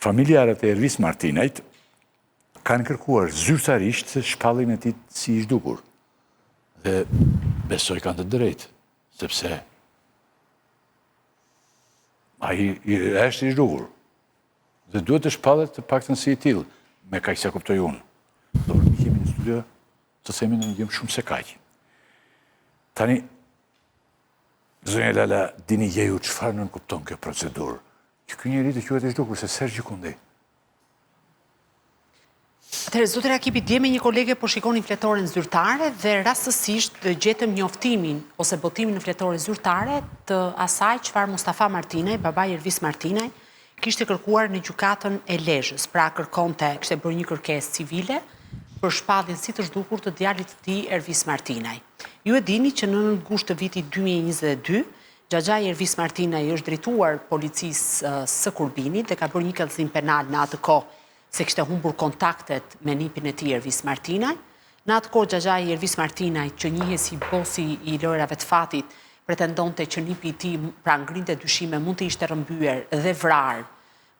Familjarët e Ervis Martinajt kanë kërkuar zyrtarisht shpalljen e tij si i zhdukur. Dhe besoj kanë të drejtë, sepse ai është i zhdukur. Dhe duhet të shpallet të paktën si i tillë, me kaq sa kuptoj unë. Do përpiqemi në studio të themi ndonjë gjë më shumë se kaq. Tani, zonja Lala, dini gjë ju çfarë nënkupton kjo procedurë? Që ky njeri të quhet i zhdukur, se s'është gjëkundi. Atëherë, zoti Rakipi, dje me një kolege po shikonim fletoren zyrtare dhe rastësisht gjetëm njoftimin ose botimin në fletoren zyrtare të asaj çfarë Mustafa Martinaj, babai i Ervis Martinaj, kishte kërkuar në gjykatën e Lezhës. Pra kërkonte, kishte bërë një kërkesë civile për shpalljen si të zhdukur të djalit të tij Ervis Martinaj. Ju e dini që në 9 gusht të vitit 2022, Xhaxhai Ervis Martinaj i është drejtuar policisë së Kurbinit dhe ka bërë një kallëzim penal në atë kohë se kishte humbur kontaktet me nipin e tij Ervis Martinaj. Në atë kohë xhaxhai Ervis Martinaj, që njihej si bosi i lojërave të fatit, pretendonte që nipi i tij, pra ngrinte dyshime, mund të ishte rrëmbyer dhe vrarë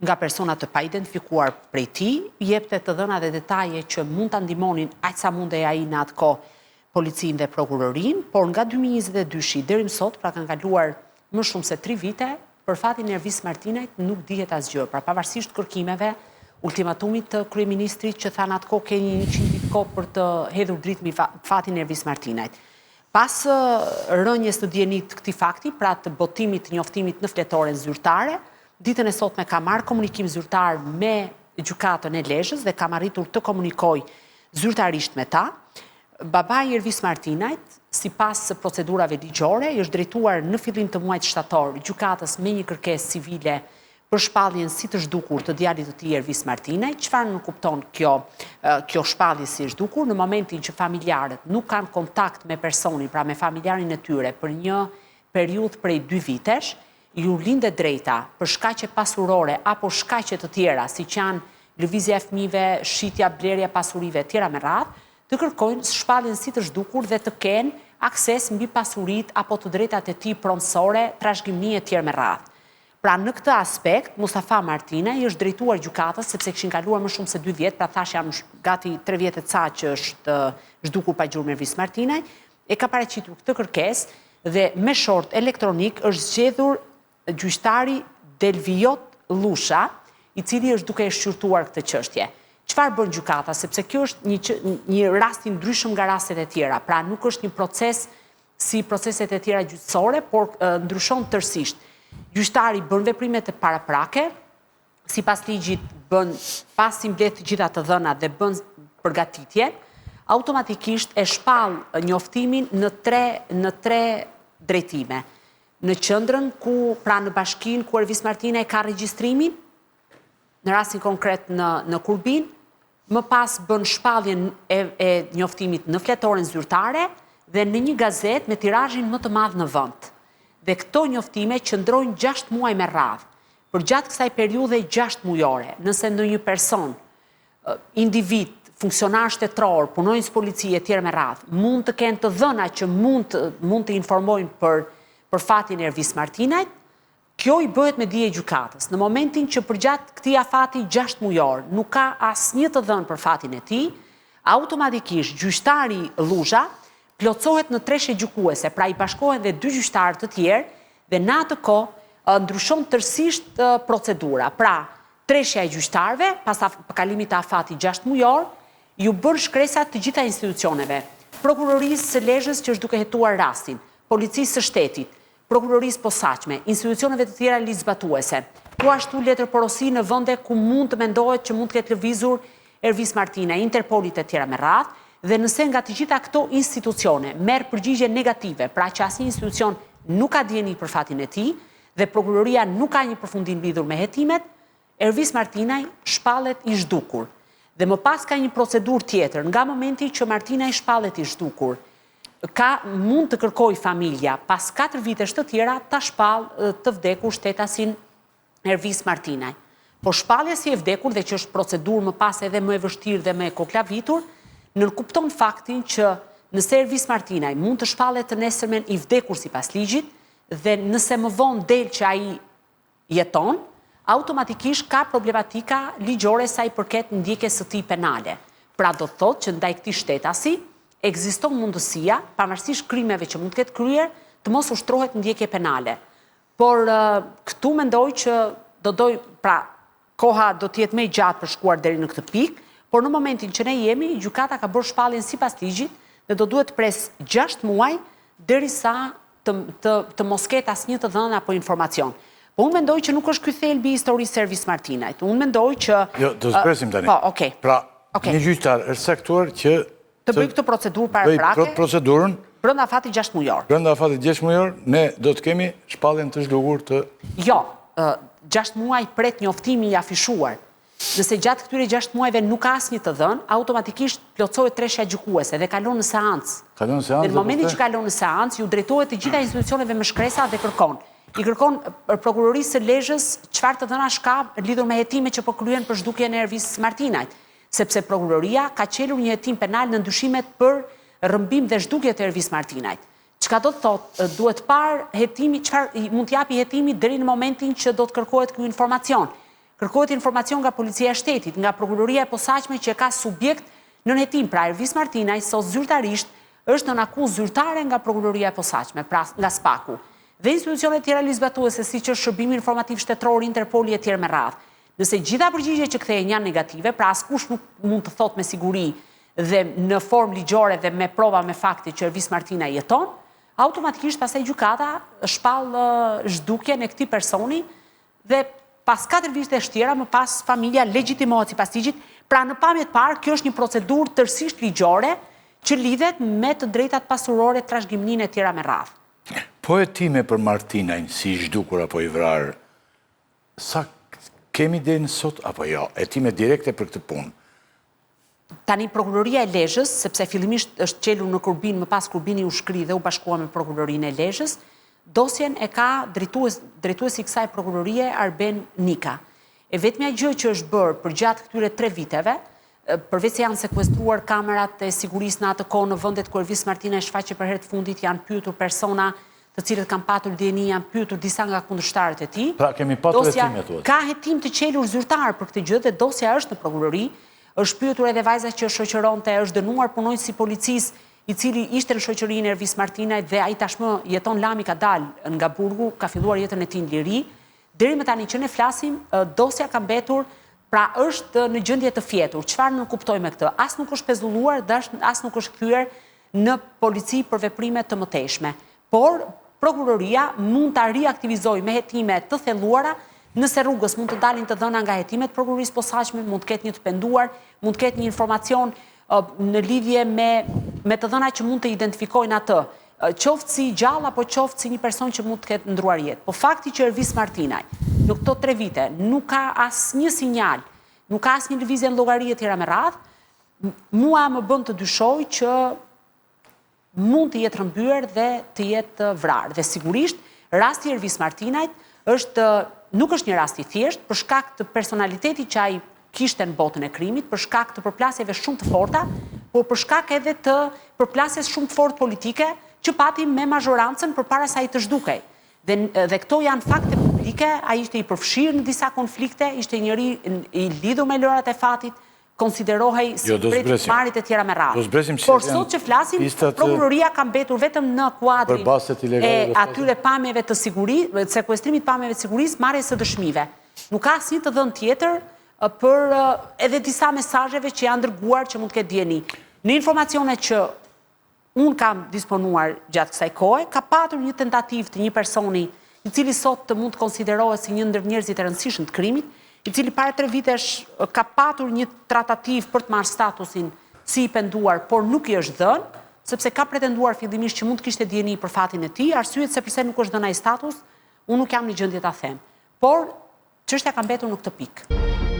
nga persona të paidentifikuar prej tij, jepte të dhëna dhe detaje që mund ta ndihmonin aq sa mundej ai në atë kohë policinë dhe prokurorinë, por nga 2022-shi deri më sot, pra kanë kaluar më shumë se 3 vite, për fatin e Ervis Martinajt nuk dihet asgjë. Pra pavarësisht kërkimeve, ultimatumit të kryeministrit që tha në atë kohë keni 100 ditë kohë për të hedhur dritë mbi fatin e Ervis Martinajt. Pas rënies në dijeni të këtij fakti, pra të botimit të njoftimit në fletoren zyrtare, ditën e sotme kam marrë komunikim zyrtar me gjykatën e Lezhës dhe kam arritur të komunikoj zyrtarisht me ta. Babai i Ervis Martinajt, sipas procedurave ligjore, i është drejtuar në fillim të muajit shtator gjykatës me një kërkesë civile për shpalljen si të zhdukur të djalit të tij Ervis Martinaj. Çfarë nënkupton kjo kjo shpallje si e zhdukur? Në momentin që familjarët nuk kanë kontakt me personin, pra me familjarin e tyre për një periudhë prej dy vitesh, ju lind e drejta për shkaqe pasurore apo shkaqe të tjera, siç janë lëvizja e fëmijëve, shitja, blerja e pasurive etj me radhë, të kërkojnë shpalljen si të zhdukur dhe të kenë akses mbi pasuritë apo të drejtat e tij pronësore, trashëgimi etj me radhë. Pra në këtë aspekt, Mustafa Martinaj i është drejtuar gjykatës sepse kishin kaluar më shumë se dy vjet, pra thashë janë gati tre vjet e ca që është zhdukur pa gjurmë Ervis Martinaj, e ka paraqitur këtë kërkesë dhe me short elektronik është zgjedhur gjyqtari Delvijot Llusha, i cili është duke e shqyrtuar këtë çështje. Çfarë bën gjykata, sepse kjo është një një rast i ndryshëm nga rastet e tjera, pra nuk është një proces si proceset e tjera gjyqësore, por ndryshon tërësisht. Gjyqtari bën veprimet paraprake, sipas ligjit bën pasi mbledh të gjitha të dhënat dhe bën përgatitje, automatikisht e shpall njoftimin në tre në tre drejtime. Në qendrën ku, pra në bashkinë ku Ervis Martinaj ka regjistrimin, në rastin konkret në në Kurbin, më pas bën shpalljen e, e njoftimit në fletoren zyrtare dhe në një gazetë me tirazhin më të madh në vend. Dhe këto njoftime qëndrojnë 6 muaj me radhë. Përgjatë kësaj periudhe 6 mujore, nëse ndonjë person, individ, funksionar shtetëror, punonjës policie e tjerë me radhë, mund të kenë të dhëna që mund të, mund të informojnë për për fatin e Ervis Martinajt, kjo i bëhet me dije gjykatës. Në momentin që përgjatë këtij afati 6 mujor nuk ka asnjë të dhënë për fatin e tij, automatikisht gjyqtari Lluzha plotësohet në treshe gjykuese, pra i bashkohen dhe dy gjyqtarë të tjerë dhe në atë kohë ndryshon tërësisht procedura. Pra, Treshja e gjyqtarëve, pas kalimit të afatit 6 mujor, ju bën shkresa të gjitha institucioneve, Prokurorisë së Lezhës që është duke hetuar rastin, Policisë së Shtetit, Prokurorisë Posaçme, institucioneve të tjera ligjzbatuese. Po ashtu letër porosi në vende ku mund të mendohet që mund të ketë lëvizur Ervis Martinaj, Interpolit e tjera me radhë, dhe nëse nga të gjitha këto institucione merr përgjigje negative, pra që asnjë institucion nuk ka dijeni për fatin e tij, dhe prokuroria nuk ka një përfundim lidhur me hetimet, Ervis Martinaj shpallet i zhdukur. Dhe më pas ka një procedurë tjetër, nga momenti që Martinaj shpallet i zhdukur, ka mund të kërkojë familja pas 4 vitesh të tjera ta shpallë të vdekur shtetasin Ervis Martinaj. Por shpallja si e vdekur dhe që është procedurë më pas edhe më e vështirë dhe më e koklavitur, nënkupton faktin që nëse Ervis Martinaj mund të shpallet të nesërmen i vdekur sipas ligjit, dhe nëse më vonë del që ai jeton, automatikisht ka problematika ligjore sa i përket ndjekjes së tij penale. Pra do të thotë që ndaj këtij shtetasi ekziston mundësia, pavarësisht krimeve që mund të ketë kryer, të mos ushtrohet ndjekje penale. Por këtu mendoj që do doj, pra koha do të jetë më e gjatë për shkuar deri në këtë pikë, por në momentin që ne jemi, gjykata ka bërë shpalljen sipas ligjit dhe do duhet të presë 6 muaj derisa të të të mos ketë asnjë të dhënë apo informacion. Po unë mendoj që nuk është ky thelbi i historisë së Ervis Martinajt. Unë mendoj që Jo, do zbresim tani. Po, okay. Pra, okay. një gjyqtar është caktuar që të bëjë këtë procedurë paraprake. Bëjë procedurën brenda afatit 6 mujor. Brenda afatit 6 mujor ne do të kemi shpalljen të zhdukur të Jo, 6 muaj pret njoftimi i afishuar. Nëse gjatë këtyre 6 muajve nuk ka asnjë të dhënë, automatikisht plotësohet treshja gjykuese dhe kalon në seancë. Kalon në seancë. Dhe në momentin që kalon në seancë, ju drejtohet të gjitha institucioneve me shkresa dhe kërkon. I kërkon prokurorisë së Lezhës çfarë të dhënash ka lidhur me hetimet që po kryhen për zhdukjen e Ervis Martinajt, sepse prokuroria ka çelur një hetim penal nën dyshimet për rrëmbim dhe zhdukje të Ervis Martinajt. Çka do të thotë, duhet parë hetimi, çfarë mund të japi hetimi deri në momentin që do të kërkohet ky informacion. Kërkohet informacion nga Policia e Shtetit, nga Prokuroria e Posaçme që e ka subjekt nën hetim, pra Ervis Martinaj sot zyrtarisht është nën akuzë zyrtare nga Prokuroria e Posaçme, pra nga SPAK-u. Dhe institucionet tjera ligjzbatuese siç është Shërbimi Informativ Shtetëror, Interpoli e tjerë me radhë. Nëse gjitha përgjigjet që kthehen janë negative, pra askush nuk mund të thotë me siguri dhe në formë ligjore dhe me prova me fakte që Ervis Martinaj jeton, automatikisht pastaj gjykata shpall zhdukjen e këtij personi Dhe pas 4 vitesh tjera, më pas familja legjitimohet sipas ligjit, pra në pamje të parë, kjo është një procedurë tërësisht ligjore që lidhet me të drejtat pasurore, trashëgimninë e tjera me radhë. Po hetime për Martinajn si i zhdukur apo i vrarë, sa kemi deri në sot apo jo? Hetime direkte për këtë punë. Tani Prokuroria e Lezhës, sepse fillimisht është çelur në Kurbin, më pas Kurbini u shkri dhe u bashkua me Prokurorinë e Lezhës, dosjen e ka drejtues, drejtuesi i kësaj prokurorie Arben Nika. E vetmja gjë që është bërë përgjatë këtyre tre viteve, përveç se janë sekuestruar kamerat e sigurisë në atë kohë në vendet ku Ervis Martinaj shfaqej për herë të fundit, janë pyetur persona të cilët kanë patur dijeni, janë pyetur disa nga kundërshtarët e tij. Pra kemi patur hetime thua. Ka hetim të çelur zyrtar për këtë gjë dhe dosja është në prokurori. Është pyetur edhe vajza që e shoqëronte, është dënuar punonjësi i policisë, i cili ishte në shoqërinë e Ervis Martinajt dhe ai tashmë Jeton Lami ka dalë nga burgu, ka filluar jetën e tij në liri. Deri më tani që ne flasim, dosja ka mbetur, pra është në gjendje të fjetur. Çfarë nënkuptoj me këtë? As nuk është pezulluar dhe as nuk është kthyer në polici për veprime të mëtejshme. Por, prokuroria mund ta riaktivizojë me hetime të thelluara, nëse rrugës mund të dalin të dhëna nga hetimet e prokurorisë posaçme, mund të ketë një të penduar, mund të ketë një informacion në lidhje me me të dhëna që mund të identifikojnë atë, qoftë si i gjallë apo qoftë si një person që mund të ketë ndërruar jetë. Po fakti që Ervis Martinaj në këto tre vite nuk ka asnjë sinjal, nuk ka asnjë lëvizje në llogari e tjera me radhë, mua më bën të dyshoj që mund të jetë rrëmbyer dhe të jetë vrarë. Dhe sigurisht, rasti i Ervis Martinajt është nuk është një rast i thjeshtë për shkak të personalitetit që ai kishte në botën e krimit, për shkak të përplasjeve shumë të forta, por për shkak edhe të përplasjes shumë të fortë politike që pati me mazhorancën përpara se ai të zhdukej. Dhe dhe këto janë fakte publike, ai ishte i përfshirë në disa konflikte, ishte njeri i lidhur me lojërat e fatit, konsiderohej si jo, mbret i kumarit e tjera me radhë. Por sot që flasim, prokuroria ka mbetur vetëm në kuadrin e atyre pamjeve të sigurisë, sekuestrimit pamjeve të sigurisë, marrjes së dëshmive. Nuk ka asnjë të dhënë tjetër për edhe disa mesazheve që janë dërguar që mund të ketë dijeni. Në informacionet që unë kam disponuar gjatë kësaj kohe, ka patur një tentativë të një personi, i cili sot të mund të konsiderohet si një ndër njerëzit e rëndësishëm të krimit, i cili para tre vitesh ka patur një tratativë për të marrë statusin si i penduar, por nuk i është dhënë, sepse ka pretenduar fillimisht që mund të kishte dijeni për fatin e tij, arsyet se përse nuk është dhënë ai status, unë nuk jam në gjendje ta them. Por çështja ka mbetur në këtë pikë.